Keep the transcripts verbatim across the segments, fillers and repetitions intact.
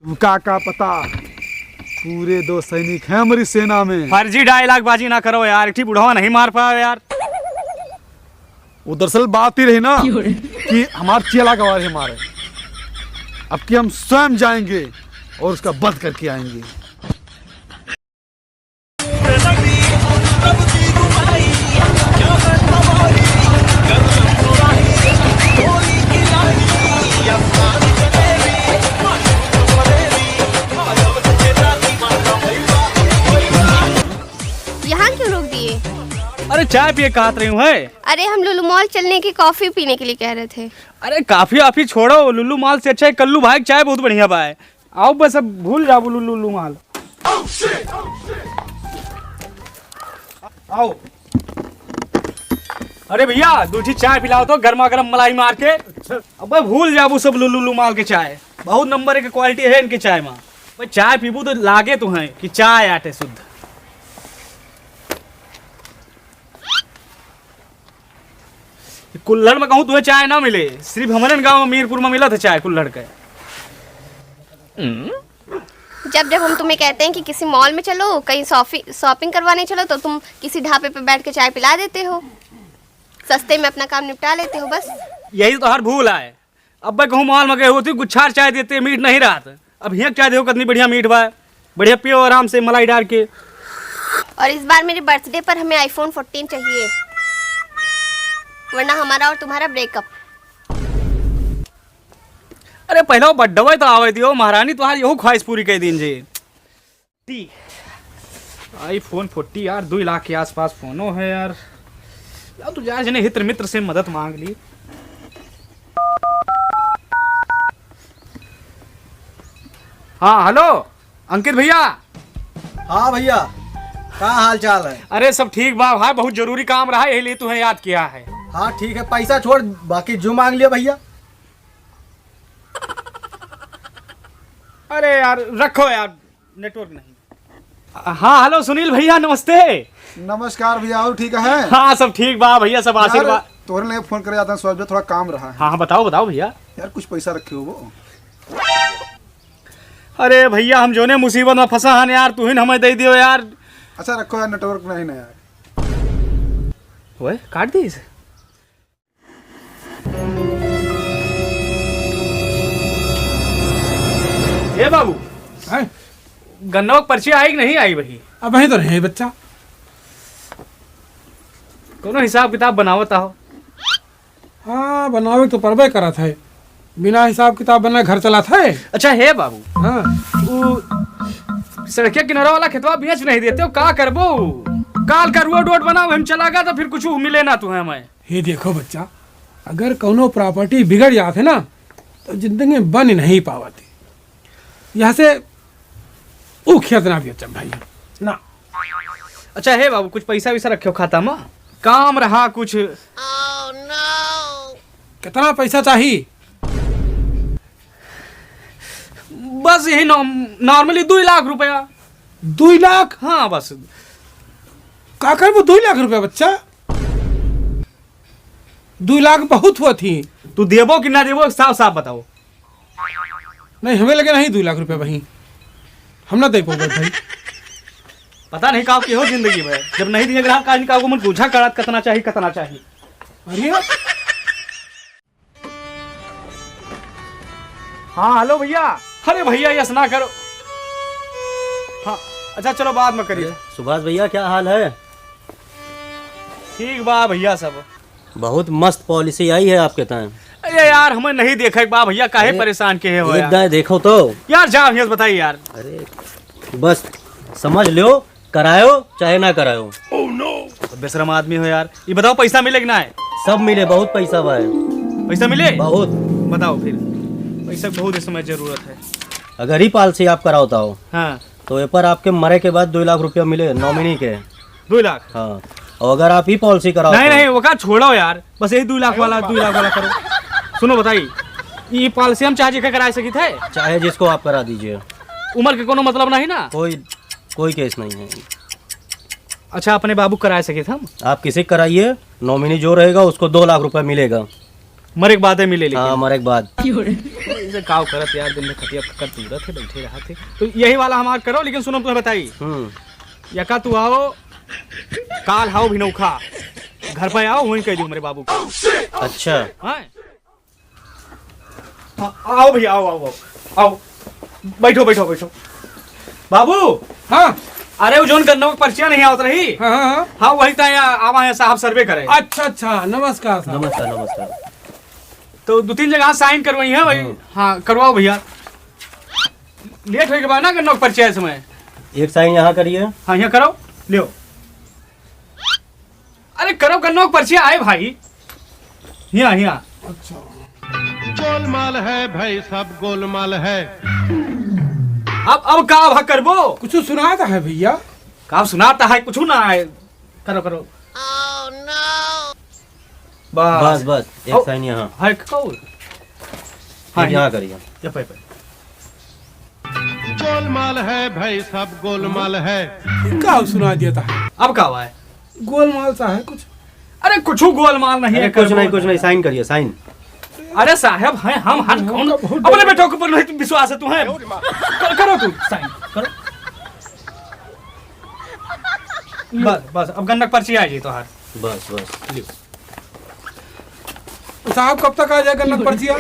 का, का पता, पूरे दो सैनिक हैं हमारी सेना में। फर्जी डायलॉग बाजी ना करो यार, एक ठी बुढ़वा नहीं मार पाया यार। वो दरअसल बात ही रही ना कि हमार चेला गवा रहे हमारे। अब कि हम स्वयं जाएंगे और उसका वध करके आएंगे। यहाँ क्यों रोक दिए? अरे, चाय पिए कहत रही हूँ, है? अरे, हम लुलु मॉल चलने की कॉफी पीने के लिए कह रहे थे। अरे, कॉफी ऑफी छोड़ो, लुलु मॉल से अच्छा है कल्लू भाई की चाय बहुत बढ़िया बा है। आओ बस, अब भूल जाओ लुलु, लुलु मॉल। आओ। अरे भैया, दो ठी चाय पिलाओ तो, गर्मा गर्म मलाई मार के। अच्छा। अबे भूल जाबू सब लुलु, लुलु मॉल के चाय, बहुत नंबर एक क्वालिटी है इनके चाय में। भाई, चाय पीबू तो लागे तुहें कि चाय आटे शुद्ध। कुल्हड़ में कहूँ तुहें चाय ना मिले, सिर्फ हमरे गाँव में मीरपुर में मिलत है चाय कुल्हड़ के। हम्म। जब जब हम तुम्हें कहते हैं कि किसी मॉल में चलो, कहीं शॉपि-, शॉपिंग करवाने चलो, तो तुम किसी ढाबे पे बैठ के चाय पिला देते हो, सस्ते में अपना काम निपटा लेते हो बस। यही तो हर भूल आए। अब कहूँ मॉल में गए होती, गुच्छार चाय देते, मीठ नहीं रहत। अब हियाँ चाय देखो, कितनी बढ़िया मीठ बा, बढ़िया पियो आराम से मलाई डाल के। और इस बार मेरे बर्थडे पर हमें आईफोन फोर्टीन चाहिए, वरना हमारा और तुम्हारा ब्रेकअप। अरे, पहले वो बड्डवा तो आवे दियो महारानी, तुम्हारी यहू ख्वाहिश पूरी कर दीन जी। टी। आईफोन फोर्टी यार, दो लाख के आसपास फोनो है यार। यार, तू जा जने हित्र मित्र से मदद मांग ली। हाँ, हेलो, अंकित भैया। हाँ भैया, का हाल चाल है? अरे, सब ठीक बा भाई, बहुत जरूरी काम रहा, यही लिए तुम्हें याद किया है। हाँ, ठीक है, पैसा छोड़, बाकी जो मांग लिया भैया। अरे यार, रखो यार, नेटवर्क नहीं। हाँ, हेलो सुनील भैया, नमस्ते। नमस्कार भैया, और ठीक है? हाँ, सब ठीक बा भैया, सब यार, आशीर्वाद। तोहरे लिए फोन करे जाता है, सोच थोड़ा काम रहा है। हाँ, हाँ, बताओ, बताओ भैया। यार, कुछ पैसा रखे हो वो? अरे भैया, हम जोने मुसीबत में फंसा हन यार, तू ही न हमें दे दियो यार। अच्छा, रखो यार, नेटवर्क नहीं ना यार। ओए, काट दी इसे। ए बाबू, हैं? गन्नवा के पर्ची आई कि नहीं आई भाई? अब वहीं तो रहे बच्चा। कौनो हिसाब किताब बनावत हो? हाँ, बनावे तो परबे करत है। बिना हिसाब किताब बना घर चलत है? अच्छा हे बाबू, हाँ। उ सड़किया किनारा वाला खेतवा बेच नहीं देते हो, का करबो? काल का रोड वोड बनाओ, हम चला गया तो फिर कुछ मिले ना तुम्हें हमें। हे देखो बच्चा, अगर कौनो प्रॉपर्टी बिगड़ जात है ना, तो जिंदगी में बन नहीं पावत है। यहाँ से ऊ खेत ना बेचब भाई, ना। अच्छा हे बाबू, कुछ पैसा वैसा रखे हो खाता में, काम रहा कुछ। कितना पैसा चाही? बस यही नॉर्म-, नॉर्मली दो लाख रुपया। दो लाख? हाँ बस। का करबो दो लाख रुपया बच्चा? दो लाख बहुत हुआ थी। तू देबो कि ना देबो, साफ साफ बताओ। नहीं, हमें लगे नहीं दो लाख रुपया भाई, हम ना दे पाओगे भाई। पता नहीं का की हो जिंदगी में, जब नहीं दिए ग्राहक का, का मन बूझा करत कितना चाहिए, कितना चाहिए। अरे हाँ, हेलो भैया। अरे भैया, यस ना करो। हाँ, अच्छा, चलो, बाद में करिए। अरे, सुभाष भैया, क्या हाल है? ठीक बा भैया सब। बहुत मस्त पॉलिसी आई है आपके तान। अरे यार, हमें नहीं देखा एक बार भैया, काहे अरे, परेशान के हो एक यार? दाएं देखो तो। यार, जाओ, यस बताइए यार। अरे, बस समझ लो, करायो चाहे ना करायो। Oh no! बेशरम आदमी हो यार। ये बताओ, पैसा मिले कि ना है? सब मिले, बहुत पैसा बा है। पैसा मिले? बहुत। बताओ फिर, पैसा बहुत इस समय जरूरत है। अगर ई पॉलिसी आप करावता हो, हाँ। तो ए पर आपके मरे के बाद दो लाख रुपया मिले नॉमिनी के। दो लाख? हाँ। और अगर आप ई पॉलिसी कराओ नहीं, तो नहीं, वो का छोड़ो यार, बस यही दो लाख वाला, दो लाख वाला करो। सुनो, बताइए, ये पॉलिसी हम चाहे जेकर करा सकित है? चाहे जिसको आप करा दीजिए। उम्र के कोनो मतलब नहीं ना? कोई, कोई केस नहीं है। अच्छा, अपने बाबू कराए सके थे हम? आप किसी कराइए, नॉमिनी जो रहेगा उसको दो लाख रुपए मिलेगा। मरे के बादे मिले, लेकिन। हाँ, मरे के बाद। इसे काव करत यार, दिन में खटिया कर तूरत है, बैठे रहत है। तो यही वाला हमार करो, लेकिन सुनो, तुम्हें बताई। हम्म। यका तू आओ, काल हाओ भिनौखा, घर पे आओ, वहीं कह दो मेरे बाबू को। अच्छा। हाँ? हाँ, आओ भैया, आओ, आओ, आओ, आओ। बैठो, बैठो, बैठो। बाबू। हाँ। अरे, वो जौन गन्नवा के पर्चिया नहीं आवत रही? हाँ, हाँ, हाँ। हाँ, वही तो यहाँ आवा है साहब, सर्वे करे। अच्छा, अच्छा, नमस्कार साहब। नमस्कार, नमस्कार। तो दो तीन जगह साइन करवाई है भाई। हाँ। हाँ, करवाओ भैया। लेट होई के बा ना गन्नवा के पर्चिया इस समय। एक साइन यहाँ करिए। हाँ, यहाँ करो, लियो। अरे करो, गन्नवा के पर्चिया आए भाई। हिया, हिया। अच्छा। गोलमाल है भाई, सब गोलमाल है। अब, अब का भा करबो? कुछ सुनाता है भैया। का सुनाता है? कुछ ना है। करो, करो। बस। बस, बस, एक साइन यहाँ। है कौन? हाँ, यहाँ करिए। ये पे, पे। गोलमाल है भाई, सब गोलमाल है। का सुना दिया था? अब का हुआ है? गोलमाल सा है कुछ। अरे कुछ गोलमाल नहीं है, कुछ नहीं, कुछ नहीं, साइन करिए, साइन। अरे साहब, हैं हम, हन कौन? अपने बेटों के ऊपर नहीं विश्वास है तुम्हें? कर-, करो तुम, साइन करो। बस, बस, अब गन्नवा के पर्ची आ जाई तोहार। बस, बस। लियो। साहब, कब तक आ जाए गन्नवा के पर्चिया?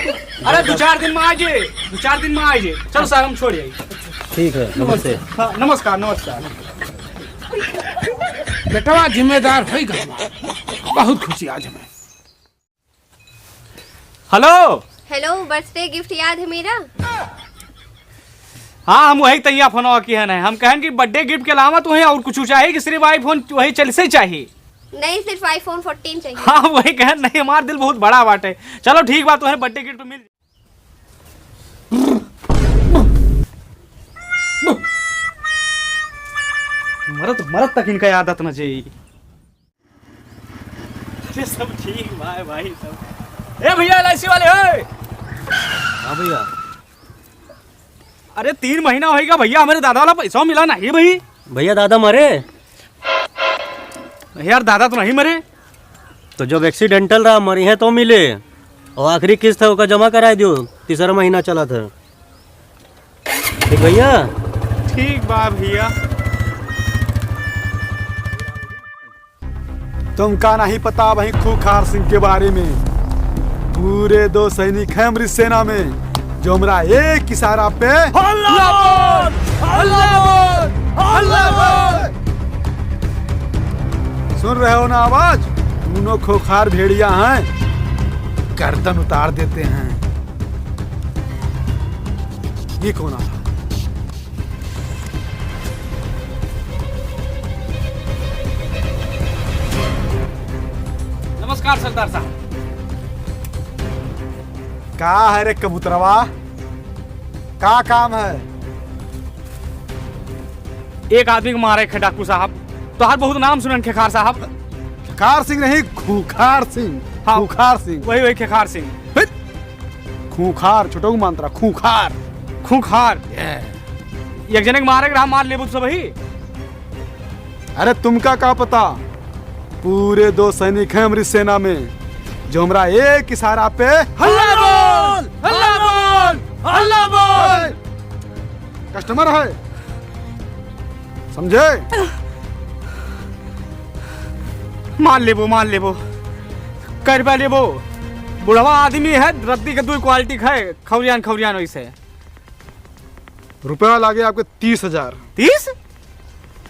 अरे, दो चार दिन में आ जाए, दो चार दिन में आ जाए। चलो साहब, हम छोड़ आई। ठीक है, नमस्ते। हाँ, नमस्कार, नमस्कार। बेटवा जिम्मेदार होई गवा, बहुत खुशी आज हमें। हेलो। हेलो, बर्थडे गिफ्ट याद है मेरा? हाँ, हम वही तैया फोनवा की है ना। हम कहन कि बर्थडे गिफ्ट के अलावा तुम्हें और कुछ चाहिए कि सिर्फ आईफोन वही चल से चाहिए? नहीं, सिर्फ आईफोन फोर्टीन चाहिए। हाँ, वही कहन नहीं, हमार दिल बहुत बड़ा बाटे। चलो ठीक बात, तुम्हें बर्थडे गिफ्ट मिल। मरत, मरत तक इनका आदत न जाई। अरे सब ठीक बा भाई, सब। ए भैया, एलआईसी वाले, ओए। हाँ भैया। अरे तीन महीना होइगा भैया, हमरे दादा वाला पैसा मिला नहीं भाई। भैया, दादा मरे? नहीं यार, दादा तो नहीं मरे। तो जब एक्सीडेंटल रहा, मरी है तो मिले, और आखिरी किस्त है, ओका जमा कराए दियो, तीसरा महीना चलत है। ठीक भैया? ठीक बा भैया। तुमका नहीं पता वही खूंखार सिंह के बारे में? पूरे दो सैनिक हैं हमरी सेना में, जो हमरा एक इशारा पे हल्ला बोल! हल्ला बोल! हल्ला बोल! सुन रहे हो ना आवाज? दोनों खूंखार भेड़िया हैं, गर्दन उतार देते हैं। ये कौन आ रहा? नमस्कार सरदार साहब। का है रे कबूतरवा, का काम है? एक आदमी को मारे खे डाकू साहब, तोहार बहुत नाम सुनन खेखार साहब। खेखार सिंह नहीं, खूंखार सिंह। हाँ, खूंखार सिंह। वही, वही खेखार सिंह। फिर? खूंखार, छोटऊ मांतरा, खूंखार। खूंखार। ये। एक जने के मारे के रहा, मार लेबू तो सबही। अरे तुमका का पता, पूरे दो सैनिक हैं हमरी सेना में, जो हमरा एक इशारा पे हल्ला बोल! हल्ला बोल! हल्ला बोल! कस्टमर है, समझे? मार लेबो, मार लेबो, करबा लेबो। बुढ़वा आदमी है, रद्दी के दुई क्वालिटी खाए, खौरियान, खौरियान वैसे। रुपया लागे आपके तीस हजार। तीस?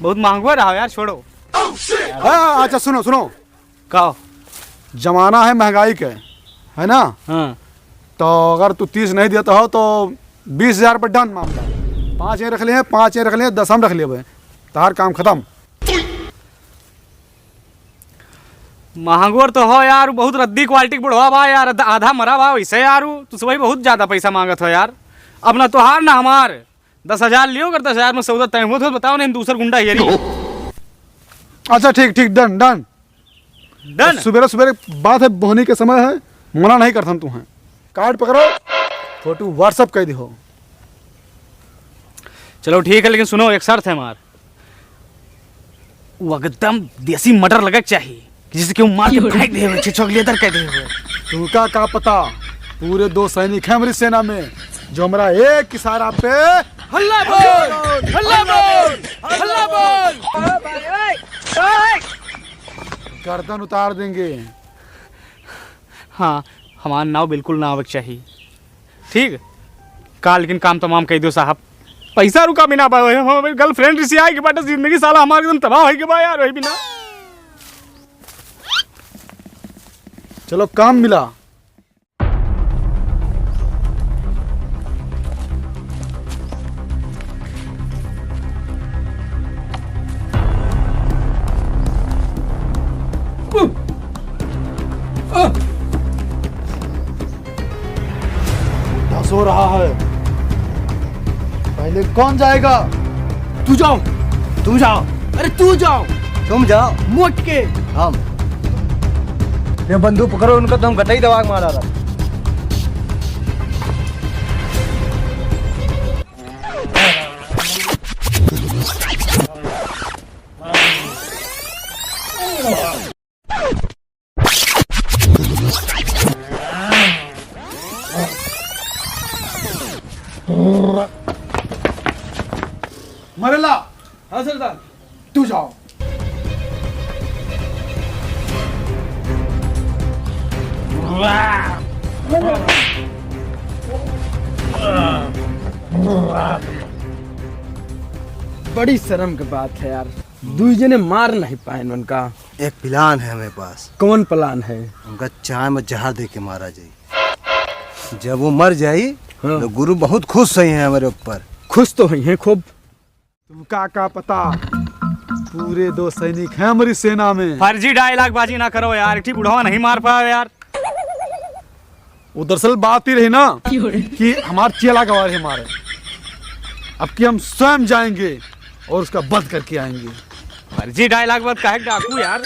बहुत महंगो रहा यार, छोड़ो। हाँ, अच्छा सुनो, सुनो। का? जमाना है महंगाई के, है ना? हाँ। तो अगर तू तीस नहीं देता हो तो बीस हजार पर डन मामला। पाँच ये रख लिए, पाँच ये रख लिए, दस हम रख लेबे। तार काम खत्म। महंगोर तो हो यार, बहुत रद्दी क्वालिटी के बुढ़वा बा यार, आधा, आधा मरा बा वैसे यार, तू सबही बहुत ज्यादा पैसा मांगत हो यार। अब ना तोहार ना हमार, दस हजार लियो, अगर दस हजार में सौदा तय होत हो तो बताओ, नहीं हम दूसर गुंडा हेरी। अच्छा ठीक, ठीक, डन, डन। डन। सुबेरे सुबेरे बात है, बोहनी के समय है, मना नहीं करथन तुहें। कार्ड पकड़ो, फोटो WhatsApp कर दिहो। चलो ठीक है, लेकिन सुनो, एक शर्त है हमार, वो एकदम देसी मटर लगे के चाहिए, कि जिसे केहू मार के फेंक दे, छे छक लेदर कर दे। तुमका का पता, पूरे दो सैनिक हैं हमारी सेना में, जो हमारा एक इशारा पे हल्ला बोल, हल्ला बोल, हल्ला बोल। गर्दन उतार देंगे। हाँ, हमार नाव बिल्कुल ना आवे के चाही। ठीक, का लेकिन काम तमाम कइ दियो साहब। पैसा रुका बिना बा, हम, हम, girlfriend रिसियाई के बाटे, जिंदगी साला हमार एकदम तबाह होइ के बा यार, वही बिना। चलो, काम मिला। बुढ़ा सो रहा है, पहले कौन जाएगा? तू जाओ। तुम जाओ। अरे तू जाओ। तुम जाओ। मोट के। हम। ये बंदूक पकड़ो उनका, तो हम गटई दबा के मारा था। मरेला। हाँ सरदार। तू जाओ। बड़ी शर्म के बात है यार, दुई जने मार नहीं पाए उनका। एक plan है हमारे पास। कौन plan है? उनका चाय में जहर दे के मारा जाई। जब वो मर जाई, हाँ। तो गुरु बहुत खुश होई हैं हमारे ऊपर। खुश तो होई हैं खूब। तुमका का पता, पूरे दो सैनिक हैं हमारी सेना में। फर्जी dialogue बाजी ना करो यार, एक ठी बुढ़वा नहीं मार पाए यार। वो दरअसल बात ही रही ना कि हमार चेला गवा रहे हमारे। अब कि हम स्वयं जाएंगे और उसका वध करके आएंगे। फर्जी dialogue बात काहे डाकू यार।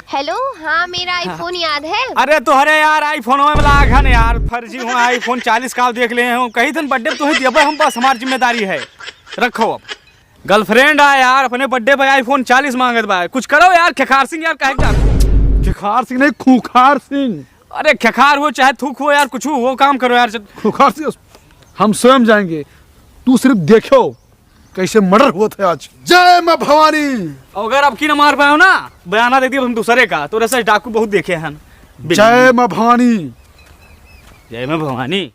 हेलो, हाँ, मेरा iPhone याद है? अरे तोहरे यार iPhone में लाग हन यार, फर्जी हुआ iPhone चालीस का देख ले हूँ, कही थन birthday पे तोहे देबे हम, बस हमार जिम्मेदारी है, रखो अब। Girlfriend आ यार, अपने birthday पे iPhone चालीस मांगत बा। कुछ करो यार, खेखार सिंह यार, काहे का? खेखार सिंह नहीं, खूंखार सिंह। अरे खेखार हो चाहे थूक हो यार, कुछ हो काम करो यार। खूंखार सिंह, हम स्वयं जाएंगे, तू सिर्फ देखो कैसे murder हुआ था आज। जय माँ भवानी। अगर अब की न मार पायो ना, बयाना दे दिया हम दूसरे का, तो ऐसे डाकू बहुत देखे हैं। जय माँ भवानी। जय माँ भवानी।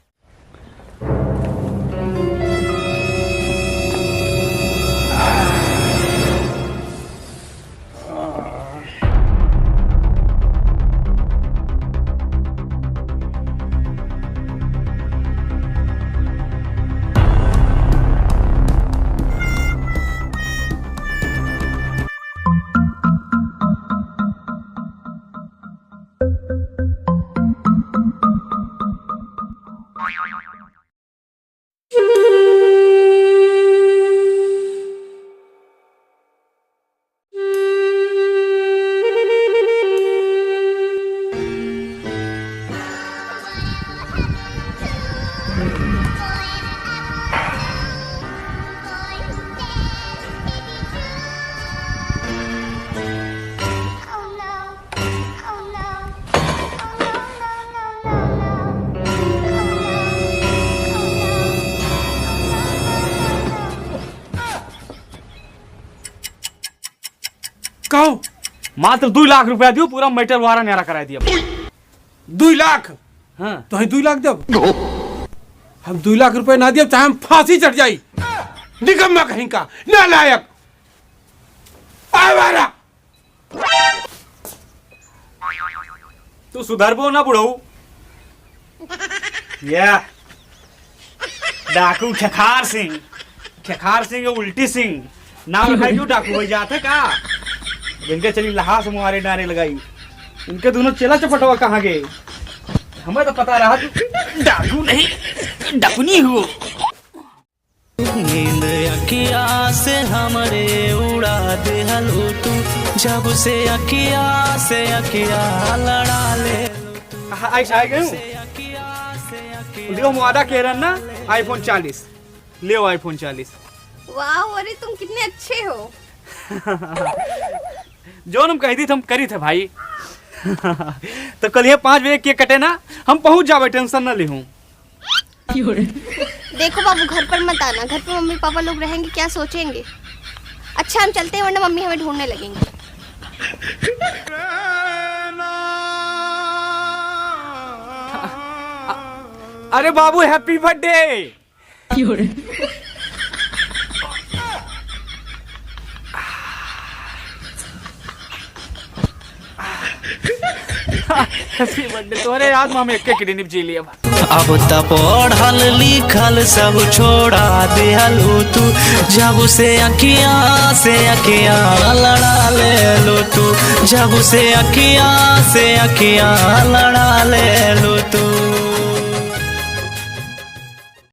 कहो, मात्र दुई लाख रुपया दियो, पूरा matter वारा न्यारा कराई दिया। दुई लाख? हाँ। तो है दुई लाख देब? हम दुई लाख रुपया ना देब, चाहे हम फांसी चढ़ जाई। निकम्मा कहीं का, नालायक, आवारा। तू सुधरबो ना बुढ़ऊ। या डाकू खेखार सिंह, खेखार सिंह उल्टी सिंह नाम रखा है, क्यों डाकू वही जात है का? इनके चली लहास मुहारे नारे लगाई, इनके दोनों चेला चपटवा कहाँ गए? हमें तो पता रहा तू डाकू नहीं, डाकुनी हो। नींद अखिया से हमरे उड़ा देहलू तू, जब से अखिया से अखिया लड़ा ले। आ, आ, आ गए हूँ। देखो, हम वादा कह रहे हैं ना, iPhone चालीस। ले iPhone चालीस। वाह, अरे तुम कितने अच्छे हो। जो हम कह दी थे, हम करी थे भाई। तो कल ये पाँच बजे केक कटे ना, हम पहुँच जाबे, टेंशन ना लिहूँ। देखो बाबू, घर पर मत आना, घर पर मम्मी पापा लोग रहेंगे, क्या सोचेंगे। अच्छा, हम चलते हैं, वरना मम्मी हमें ढूंढने लगेंगी। अरे बाबू, हैप्पी बर्थडे। हैप्पी बर्थडे। तोहरे याद में हम एक एक दिन जी लिए बा। अब त पढ़ल लिखल सब छोड़ा देहलू तू, जब से अखियाँ से अखियाँ लड़ा लेलू तू, जब से अखियाँ से अखियाँ लड़ा लेलू तू।